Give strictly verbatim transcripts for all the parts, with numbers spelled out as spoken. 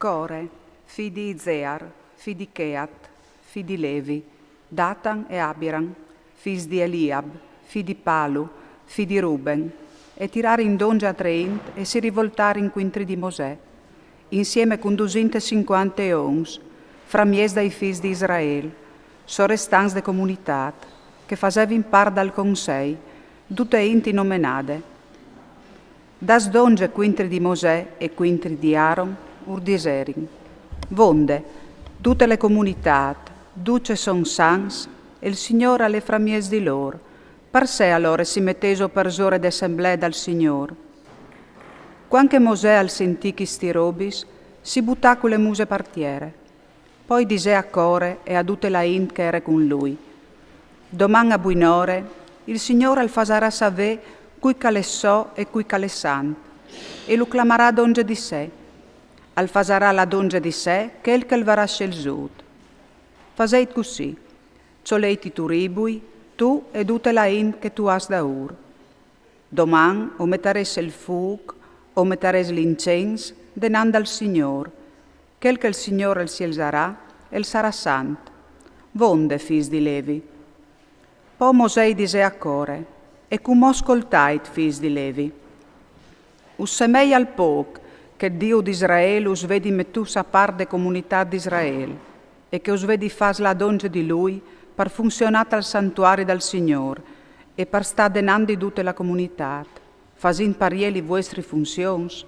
Core, fi di Izear, fi di Cheat, fi di Levi, Datan e Abiram, fis di Eliab, fi di Palu, fi di Ruben, e tirarin dongje a treint e si rivoltarin cuintri di Mosè, insieme cun dusinte e cincuante oms, framiers dai fis di Israel, sorestants de comunitât, che fasevin part dal consei, dute int nomenade. Dâts dongje cuintri di Mosè e cuintri di Aron, ur diserin: Vonde, dute la comunitât, ducj a son sans, e il Signôr al è framieç di lôr, parsè alore si metêso parsore de assemblee dal Signôr? Cuant che Mosè al sintì chestis robis, si butà cu la muse par tiere. Po i disè a Core e a dute la int che e jere cun lui: Doman a buinore il Signôr al fasarà savê cui che al è so e cui che al è sant, e lu clamarà dongje di se. Al fasarà lâ dongje di se chel che al varà sielzût. Fasêt cussì: Cjolêt i to ribui, tu e dute la int che tu âs daûr. Doman o metarês il fûc, o metarês l'incens denant dal Signôr. Chel che il Signôr al sielzarà, el sarà sant. Vonde, fis di Levi. Po Mosè i disè a Core: E cumò scoltait, fis di Levi. Us semeie al pôc che Diu di Israel us vedi metûts a part de comunitât di Israel, e che us vedi fats lâ dongje di lui par funzionâ tal santuari dal Signôr e par stâ denant di dute la comunitât, fasint par jê li vuestris funzions?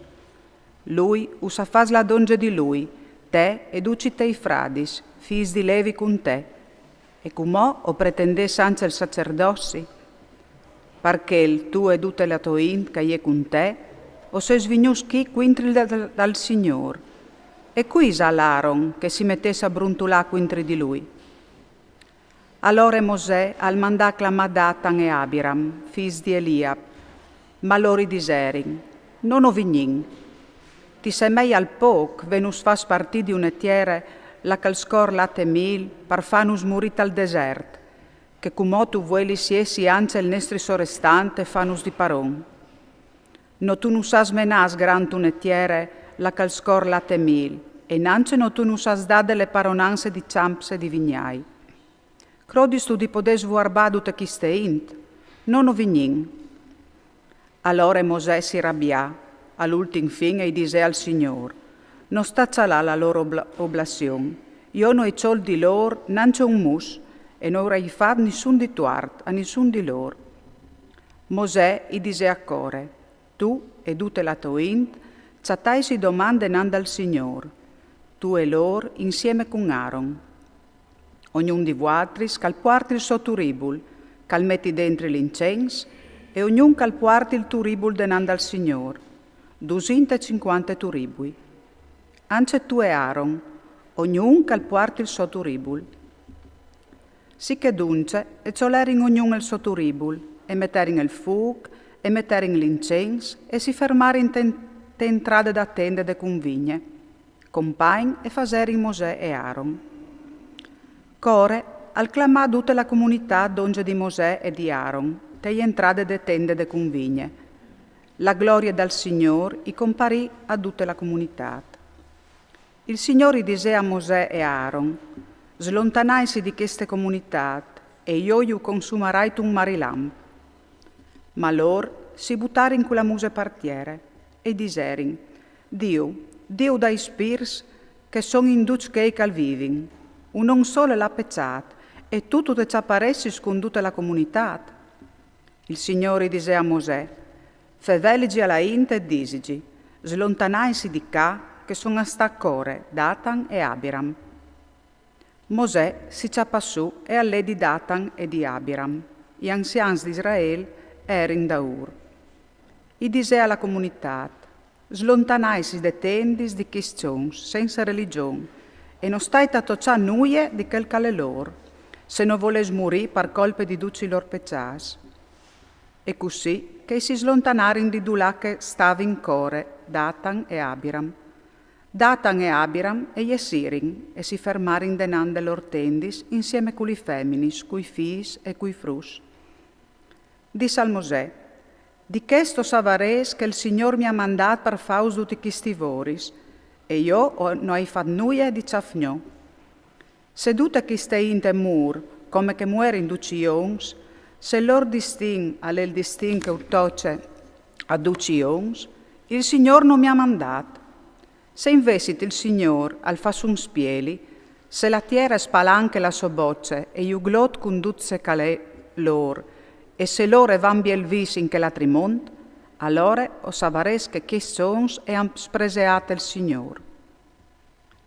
Lui us à fats lâ dongje di lui, te e ducj i tei fradis, fis di Levi cun te. E cumò o pretendês ancje il sacerdozi? Parcè tu e dute la tô int che e je cun te, o sês vignûts chi cuintri dal, dal Signôr. E cui isal Aron che si metès a bruntulâ cuintri di lui? Alore Mosè al mandà a clamâ Datan e Abiram, fis di Eliab, ma lôr i diserin: No no vignìn. Ti semeie al pôc vênus fats partî di une tiere là che al scor lat e mîl par fânus murî tal desert, che cumò tu vuelis jessi ancje il nestri sorestant e fânus di paron? No tu nus âs menâts grant une tiere là che al scor lat e mîl, e nancje no tu nus âs dade la paronance di cjamps e di vignâi. Crodistu di podê svuarbâ dute cheste int? No no vignìn. Alore Mosè si rabià, al ultin fin, e i disè al Signôr: No sta cjalâ la lôr obla-, oblazion. Jo no ai cjolt di lôr nancje un mus, e no arai fat nissun di tuart a nissun di lôr. Mosè i disè a Core: Tu e dute la tô int cjataitsi doman denant dal Signôr, tu e lôr insieme cun Aron. Ognun di vualtris che al puarti il so turibul, che al meti dentri l'incens, e ognun che al puarti il turibul denant dal Signôr, dusinte e cincuante turibui. Ancje tu e Aron, ognun che al puarti il so turibul. Sichè duncje e cjolerin ognun il so turibul, e meterin il fûc, e meterin l'incens, e si fermarin te, te entrade da tende de cunvigne, compagn e faserin Mosè e Aron. Core al clamà dute la comunitât dongje di Mosè e di Aron, te entrade de tende de cunvigne. La glorie dal Signôr i comparì a dute la comunitât. Il Signôr i disè a Mosè e a Aron: Slontanaitsi di cheste comunitât, e jo ju consumarai cun marilamp. Ma lôr si butarin cu la muse par tiere, e i diserin: Diu, Diu dai spirts che a son in ducj chei che al vivin, un om sôl al à pecjât, e tu tu te cjaparessis cun dute la comunitât? Il Signôr i disè a Mosè: Feveligi a la int e disigi: Slontanaitsi di ca, che a son a stâ Core, Datan e Abiram. Mosè si cjapà sù e al lè di Datan e di Abiram, i anzians di Israel a jerin daûr. I disè a la comunitât: Slontanaitsi des tendis di chescj oms sensa religjon, e no stait a tocjâ nuie di chel che al è lôr, se no volês murî par colpe di ducj i lôr pecjâts. E cussì che si slontanarin di dulà che a stavin Core, Datan e Abiram. Datan e Abiram a jessirin e si fermarin denant des lôr tendis insieme cu li feminis, cui fîs e cui fruts. Dissal Mosè: Di chesto savarês che il Signôr mi à mandât par fâus dutis chestis voris, E jo no ai fat nuie di ciâf gno. Se dute cheste int e mûr come che muerin ducj i oms, se il lôr distin al è il distin che ur toce a ducj i oms, il Signôr no mi à mandât. Se invezit il Signôr al fâs un spieli, se la tiere e spalanche la sô boce e ju glot cun dut ce che al è lôr, e se lôr e van biel vîs in chel altri mont, alore o savarês che chescj oms e àn spreseât il Signôr.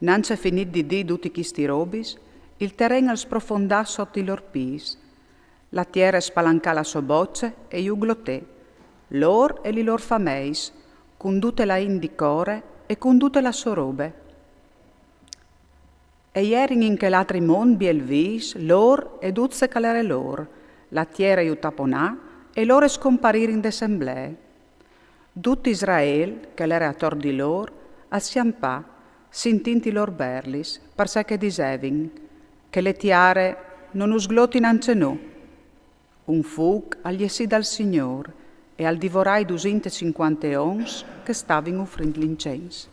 Nancje finît di dî dutis chestis robis, il teren al sprofondà sot i lôr pîts. La tiere e spalancà la sô boce e ju glotè, lôr e lis lôr fameis, cun dute la int di core e cun dute la sô robe. E jerin in chel altri mont biel vîs, lôr e dut ce che al ere lôr, la tiere ju taponà e lôr e scomparirin de semblee. Dut Israel, che al ere ator di lôr, al scjampà, sintint i lôr berlis, parcè che a disevin: «Chele tiere no nus gloti nancje nô.» Un fûc al jessì dal Signôr e al divorà i dusinte e cincuante oms che a stavin ufrint l'incens.